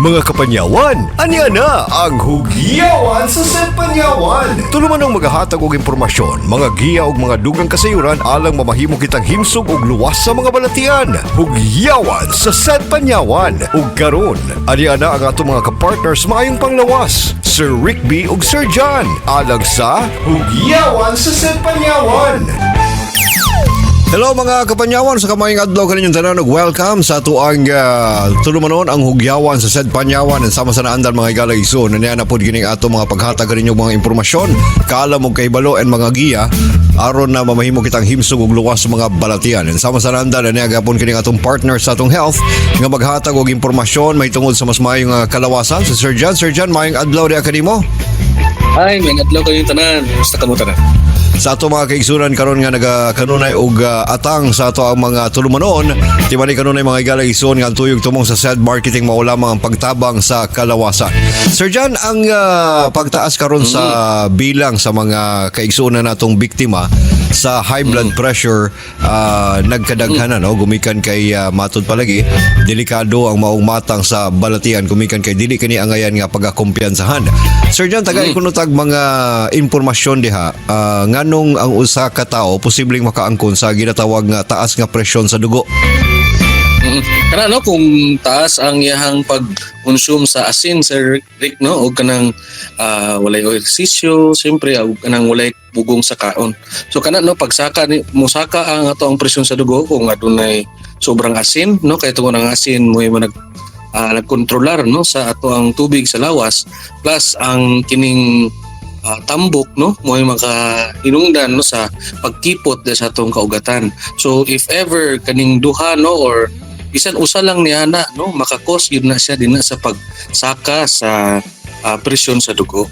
Mga kapanyawan, ania na ang Hugyawan sa Panyawan. Tulumanong magahatag og impormasyon, mga giya ug mga dugang kasayuran alang mamahimo kitang himsog ug luwas sa mga balatian. Hugyawan sa Panyawan. Ug karon, ania na ang atong mga kapartners maayong panglawas, Sir Rick B ug Sir John, alang sa Hugyawan sa Panyawan. Hello, mga kapanyawan, sa kamayong adlaw kaninyong tanan ug welcome sa atuang tulumanon, ang Hugyawan sa Said Panyawan, and sama sa naandan, mga higala, igsoon, na na pod kining ato mga paghatag kaninyong mga impormasyon, kaalam ug kahibalo and mga giya aron na mamahimo kitang himsog ug luwas sa mga balatian. And sama sa naandan, na gapon kining atong partner sa atong health nga maghatag og impormasyon may tungod sa mas maayong kalawasan, si Sir John. Sir John, maayong adlaw diha kanimo. Hi, may adlaw kayong tanan. Kumusta kamo tanan? Sa ato mga kaigsunan karon nga nagakanunay og atang sa ato ang mga tulumanon, timani kanunay, mga higala, igsoon, nga ang tuyog tumong sa Said Marketing mao lamang ang pagtabang sa kalawasan. Sir John, ang pagtaas karon sa bilang sa mga kaigsunan natong biktima sa high blood pressure nagkadaghanan, no, gumikan kay matud palagi delikado ang maong matang sa balatian gumikan kay dili kini angayan nga pagakumpiyansahan. Sir John, tagai kuno tag mga impormasyon diha nganong ang usa ka tawo posibleng makaangkon sa ginatawag nga taas nga presyon sa dugo? Kana, no, kung taas ang iyahang pag-consume sa asin, Sir Rick, no, og kanang walay ehersisyo, siyempre og kanang walay bugong sa kaon. So kana, no, pagsaka ni musaka ang ato ang presyon sa dugo kung adunay sobrang asin, no, kay tungod ang asin mo nag nagkontrolar, no, sa ato ang tubig sa lawas, plus ang kining tambok, no, mo maka hinungdan, no, sa pagkipot sa atong kaugatan. So if ever kaning duha, no, or bisan usa lang niya na, no, makakos yun na siya din na sa pagsaka sa presyon sa dugo.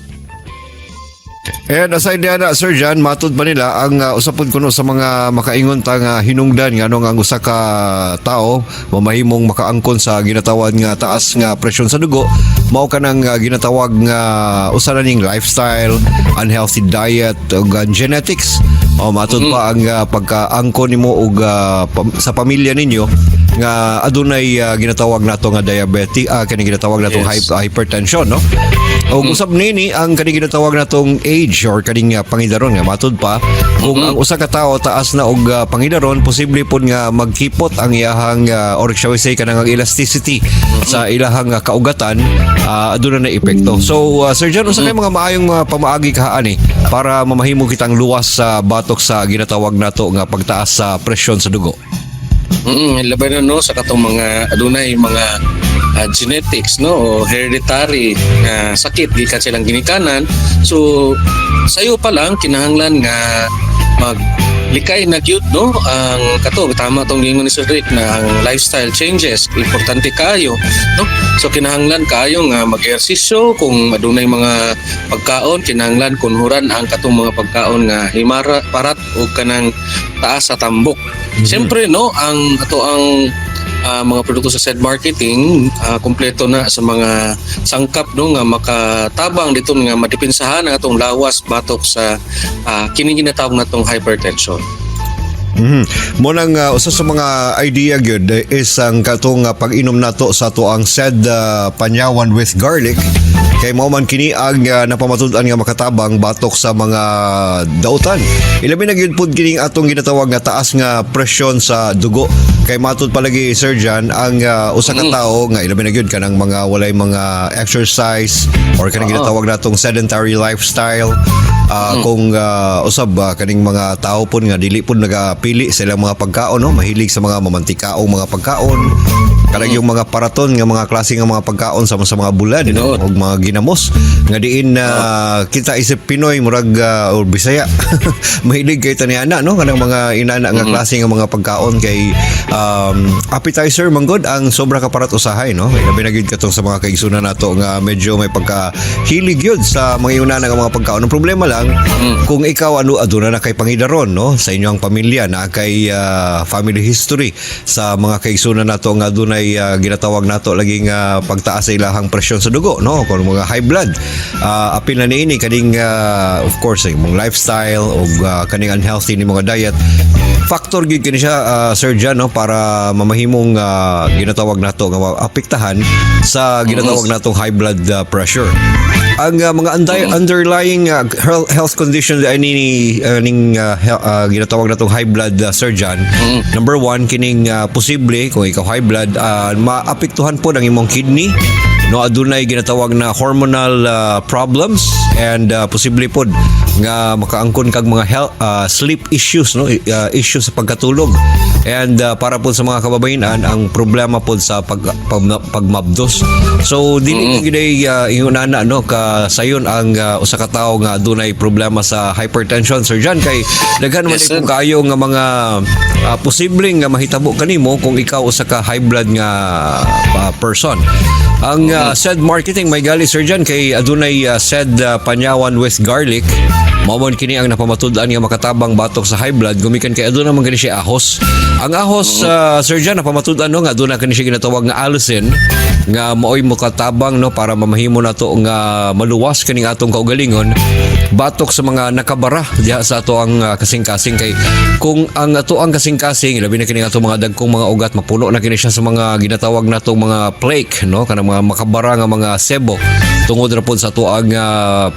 And aside diha na, Sir John, matud pa nila ang usapon kuno sa mga makaingon ta nga hinungdan nga ang usa ka tao mamahimong makaangkon sa ginatawag nga taas nga presyon sa dugo mao kanang ginatawag nga usa na ning lifestyle, unhealthy diet ug genetics. O matud pa ang pagkaangkon nimo og sa pamilya ninyo nga adunay ginatawag nato nga diabetes, kaning ginatawag natong hypertension, no? Og usab nini ang kaning ginatawag natong age or kaning pangidaron, nga matud pa kung ang usa ka tawo taas na og pangidaron, posible pud nga magkipot ang iyahang or shall we say kanang ang elasticity sa ilahang kaugatan, aduna na epekto. So Sir John, unsa kay mga maayong mga pamaagi kahaan eh para mamahimo kitang luwas sa batok sa ginatawag nato nga pagtaas sa presyon sa dugo? Labay na, no, sa katong mga adunay mga genetics, no, o hereditary nga sakit gikan silang ginikanan. So sayo pa lang kinahanglan nga mag likay na gyud, no, ang kato tama tong giingon ni Sir Rick na ang lifestyle changes importante kaayo, no. So kinahanglan kaayo nga mag-ehersisyo. Kung adunay mga pagkaon, kinahanglan kunhuran ang katong mga pagkaon nga himara parat o kanang taas sa tambok. Siyempre, no, ang ato ang mga produkto sa Said Marketing kumpleto na sa mga sangkap, no, nga makatabang dito nga madepensahan ang atong lawas batok sa kini ginatawag natong hypertension. Mo nang usa sa mga idea gyud is ang katong pag-inom nato sa ato ang Said Panyawan with garlic kay mao man kini ang napamatud-an nga makatabang batok sa mga dautan. Ilabi na gyud pud kining atong ginatawag nga taas nga presyon sa dugo kay matud palagi, Sir John, ang usa ka tawo nga ilabi na gyud kanang mga walay mga exercise or kanang ginatawag natong sedentary lifestyle, kung usab kaning mga tao pud nga dili pud nagapili sa ilang mga pagkaon, no, mahilig sa mga mamantikaong mga pagkaon, kanang yung mga paraton nga mga klase nga mga pagkaon sa mga bulad, no, Tinuod. Og mga ginamos nga diin na kita isip Pinoy murag or Bisaya mahilig kay taniana, no, kanang mga inana nga klase nga mga pagkaon kay appetizer manggod ang sobra ka parat usahay, no. Labi na gyud katong sa mga kaigsunan nato nga medyo may pagkahilig yun sa mga inana nga mga pagkaon. Ang problema lang kung ikaw ano aduna na kay pangidaron, no, sa inyong pamilya na kay family history sa mga kaigsunan nato nga adunay ginatawag nato lagi nga pagtaas sa ilahang presyon sa dugo, no, kung mga high blood, apil na niini kaning of course ang mong lifestyle o kaning unhealthy ni mga diet. Factor gyud kini siya, Sir John, no, para mamahimong ginatawag nato nga maapektahan sa ginatawag natong high blood pressure. Ang mga underlying health conditions ay ni ning ginatawag natong high blood, Sir John. Number one, kining posible kung ikaw high blood, maapektuhan po ang imong kidney, no? Adunay ginatawag na hormonal problems and posible pod nga makaangkon kag mga health, sleep issues, no, issues sa pagkatulog and para pod sa mga kababayen-an ang problema pod sa pagmabdos. So dili mm ingon ana, no, ka sayon ang usa ka tawo nga adunay problema sa hypertension, Sir John, kay daghan man Yes, sir. kung kaayo nga mga posibleng nga mahitabo kanimo kung ikaw usa ka high blood nga person. Ang said marketing may gali, Sir John, kay adunay said panyawan with garlic. Mao man kini ang napamatud-an nga makatabang batok sa high blood gumikan kay aduna man kini siya ahos. Ang ahos, Sir John, napamatud-an, no, nga aduna kini siya ginatawag nga allicin nga maoy mokatabang, no, para mamahimo nato nga maluwas kining atong kaugalingon batok sa mga nakabara diha sa ato ang kasing-kasing, kay kung ang ato ang kasing-kasing, labi na kini atong mga dagkong mga ugat, mapuno na kini siya sa mga ginatawag natong mga plaque, no, kanang mga makabara nga mga sebo tungod ra pod sa ato ang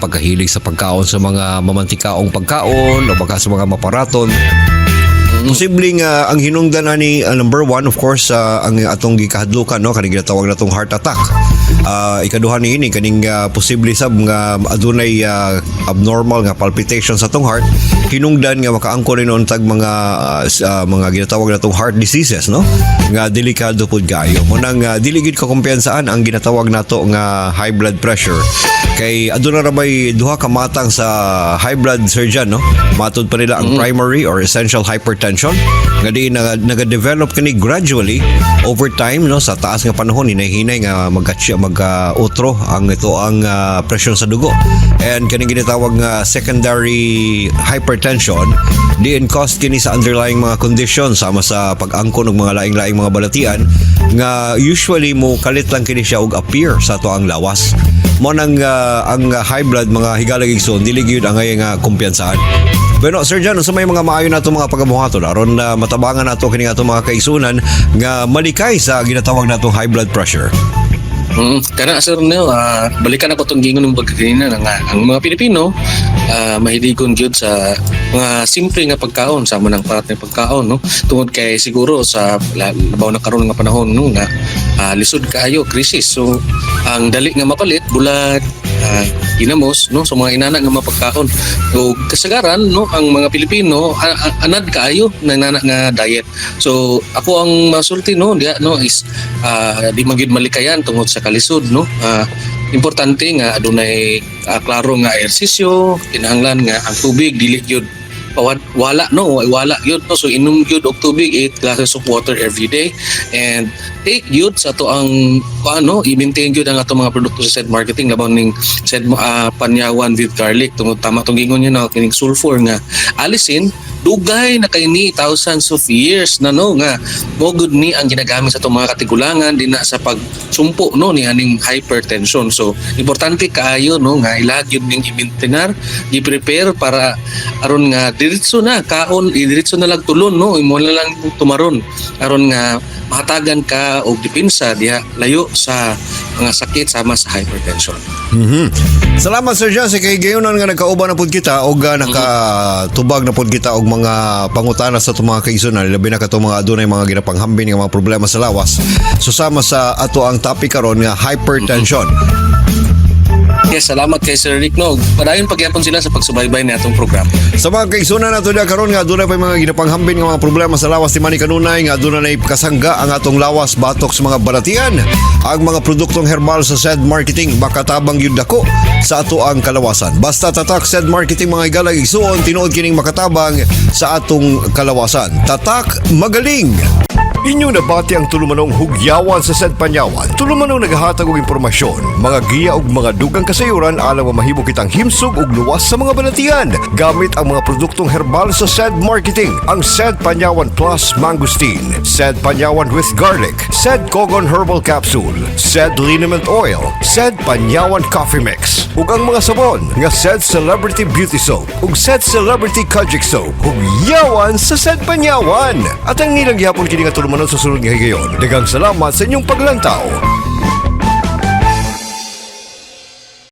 pagkahilig sa pagkaon sa mga mamantikaong pagkaon o baka sa mga maparaton. Posibleng ang hinungdan ani, number one, of course, ang atong gikahadlukan, no, kaning ginatawag natong heart attack. Ikaduha ni ini kaning posible sab nga adunay abnormal nga palpitation sa atong heart, hinungdan nga makaangkon ni tag mga mga ginatawag natong heart diseases, no, nga delikado pud kaayo. Mao nang dili gid ka kumpiyansaan ang ginatawag nato nga high blood pressure kay aduna ra may duha ka matang sa high blood, Sir John, no? Matud pa nila ang primary or essential hypertension nga di naga-develop kini gradually over time, no, sa taas nga panahon, hinay-hinay nga magka utro ang ito ang presyon sa dugo, and kaning ginatawag nga secondary hypertension, diin caused kini sa underlying mga conditions sama sa pag-angkon og mga laing-laing mga balatian nga usually mo kalit lang kini siya og appear sa ato ang lawas. Mao nang ang high blood, mga higalag igsoon, dili gyud ang nga kumpiyansaan. Bueno, Sir John, unsa may mga maayo nato mga pagabuhaton aron na matabangan nato kini atong mga kaigsunan nga malikay sa ginatawag natong high blood pressure? Kana, sir, no, balikan ako tong gingon ng pagkakanina na nga ang mga Pilipino mahiligon gyud sa mga simple nga pagkaon sama ng parat nga pagkaon, no, tungod kay siguro sa labaw na karon nga panahon, no, nga lisod kaayo, crisis. So ang dali nga mapalit, bulad, ginamos, no, so mga inana nga mga pagkaon. So kasagaran, no, ang mga Pilipino anad kaayo na inana nga diet. So ako ang masulti, no, diya, no, is di man gyud malikayan tungod sa kalisod, no. Importante nga adunay klaro nga ehersisyo. Kinahanglan nga ang tubig dili gyud pawad wala, no, wala gyud, no. So inom gyud og tubig, 8 glasses of water every day, and take gyud sa ato ang ano, i-maintain gyud ang atong mga produkto sa said marketing, labaw ning said panyawan with garlic, tungod tama tong gingon niya na kining sulfur nga allicin, dugay na kay ni, thousands of years na, no, nga mo gud ni ang ginagamit sa atong mga katigulangan dinha sa pagsumpo, no, ni aning hypertension. So importante kaayo, no, nga ila gyud ning i-maintainer, gi-prepare para aron nga diretso na kaon, diretso na lang tulon, no, imo na lang tumaron aron nga mahatagan ka og depensa diha layo sa mga sakit sama sa hypertension. Salamat, Sir John, sa kay gayonan nga nagkauban na pud kita og nakatubag na pud kita og mga pangutana sa atong mga kaigsunan, labi na katong mga adunay mga ginapanghambin nga mga problema sa lawas. So sama sa ato ang topic karon nga hypertension. Yes, salamat kay Sir Rick, no. Padayon pagyapon sila sa pagsubaybay ni atong programa. Sa mga kaigsunan nato diha karon nga adunay pa mga ginapanghambin nga mga problema sa lawas, ti man ni kanunay nga aduna nay kasangga ang atong lawas batok sa mga balatian, ang mga produktong herbal sa said marketing makatabang gyud dako sa ato ang kalawasan. Basta tatak said marketing, mga higalag igsuon, tinuod kining makatabang sa atong kalawasan. Tatak, magaling. Inyong nabati ang tulumanong Hugyawan sa Said Panyawan. Tulumanong naghahatag og impormasyon, mga giya ug mga dugang kasayuran alang mamahimo kitang himsog ug luwas sa mga balatian gamit ang mga produktong herbal sa Said Marketing. Ang Said Panyawan Plus Mangosteen, Said Panyawan with Garlic, Said Kogon Herbal Capsule, Said Liniment Oil, Said Panyawan Coffee Mix, ug ang mga sabon nga Said Celebrity Beauty Soap ug Said Celebrity Kojic Soap. Hugyawan sa Said Panyawan. At ang nilang gihapon kini nga tulumanon sa sunod nga higayon. Daghang salamat sa inyong paglantaw.